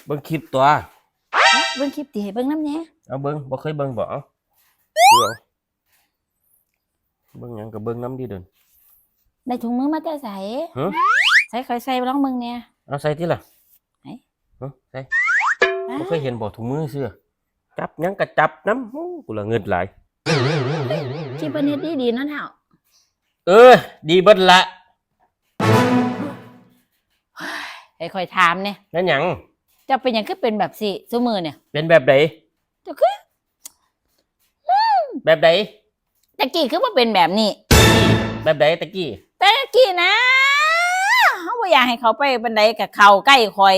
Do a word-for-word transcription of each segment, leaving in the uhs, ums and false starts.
เบิ่งคลิปตัว เบิ่งคลิปติให้เบิ่งนำแหน่ เอาเบิ่ง บ่เคยเบิ่งบ่ เอาดูเอา เบิ่งหยังก็เบิ่งนำดิเดิน ได้ถุงมือมาแต่ไส ฮะ ใส่ค่อยใส่ลองเบิ่งแหน่ เอาใส่ติล่ะ ไหน ฮะใส่ บ่เคยเห็นบ่ถุงมือเสื้อ จับหยังก็จับนำ โอ้ กูละเงิดหลาย ที่เพิ่นเฮ็ดดีๆนั่นเฮา เออ ดีเบิดละ ให้ค่อยถามแหน่ แม่นหยัง เจ้าเป็นหยังคือเป็นแบบซี่ซุมื้อเนี่ย เป็นแบบใด เจ้าคือ แบบใด ตะกี้คือบ่เป็นแบบนี้ แบบใดตะกี้ แต่กี้นะ เฮาบ่อยากให้เขาไปปานใดก็เข้าใกล้ข่อย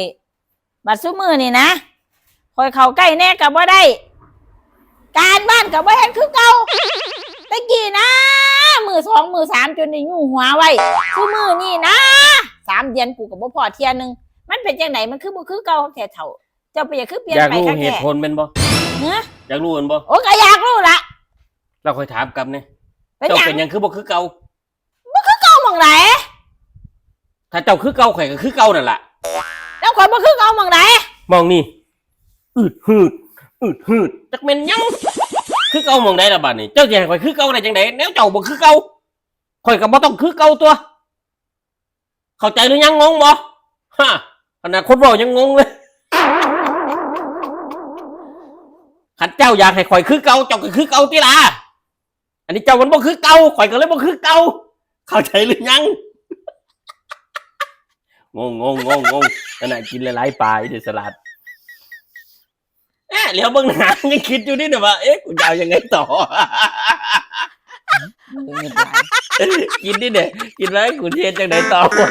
บัดซุมื้อนี่นะ ข่อยเข้าใกล้แหน่ก็บ่ได้ การบ้านก็บ่เฮ็ดคือเก่า แต่กี้นะ มื้อสองมื้อสามจนได้ยู้หัวไว้ ซุมื้อนี่นะ สามเดือนกูก็บ่พ้อเทื่อนึง มันเป็นจังได๋ มันคือบ่คือเก่าแท้เฒ่า เจ้าเป็นหยังคือเปลี่ยน อยาก ไป รู้ คัก เห แท้ ตุผลแม่นบ่ เนอะ อยากรู้แม่นบ่ โอ้ก็อยากรู้ละ เราค่อยถามกลับนี่ เป็นห เจ้า ยัง เป็นหยังคือบ่คือเก่า บ่คือเก่าหม่องใด ถ้าเจ้าคือเก่าข่อยก็คือเก่านั่นล่ะ แล้วข่อยบ่คือเก่าหม่องใด หม่องนี่ อืดหืด อืดหืด จักแม่นหยัง คือเก่าหม่องใดล่ะบัดนี้ เจ้าสิให้ข่อยคือเก่าได้จังได๋ แนวเจ้าบ่คือเก่า ข่อยก็บ่ต้องคือเก่าตัว เข้าใจหรือยัง งงบ่ ฮะ ขนาดคนเว้ายังงงเลย คันเจ้าอยากให้ข่อยคือเก่า เจ้าก็คือเก่าติล่ะ อันนี้เจ้ามันบ่คือเก่า ข่อยก็เลยบ่คือเก่า เข้าใจหรือยัง งง งง งง งง ขนาดกินหลายๆปลาอีเดสลัด เอ๊ะ เหลียวเบิ่งหน้า ยังคิดอยู่นี่นะว่า เอ๊ะ กูจะเอายังไงต่อ เงินหลาย กินนี่เนี่ย กินแล้วกูสิเฮ็ดจังได๋ต่อวะ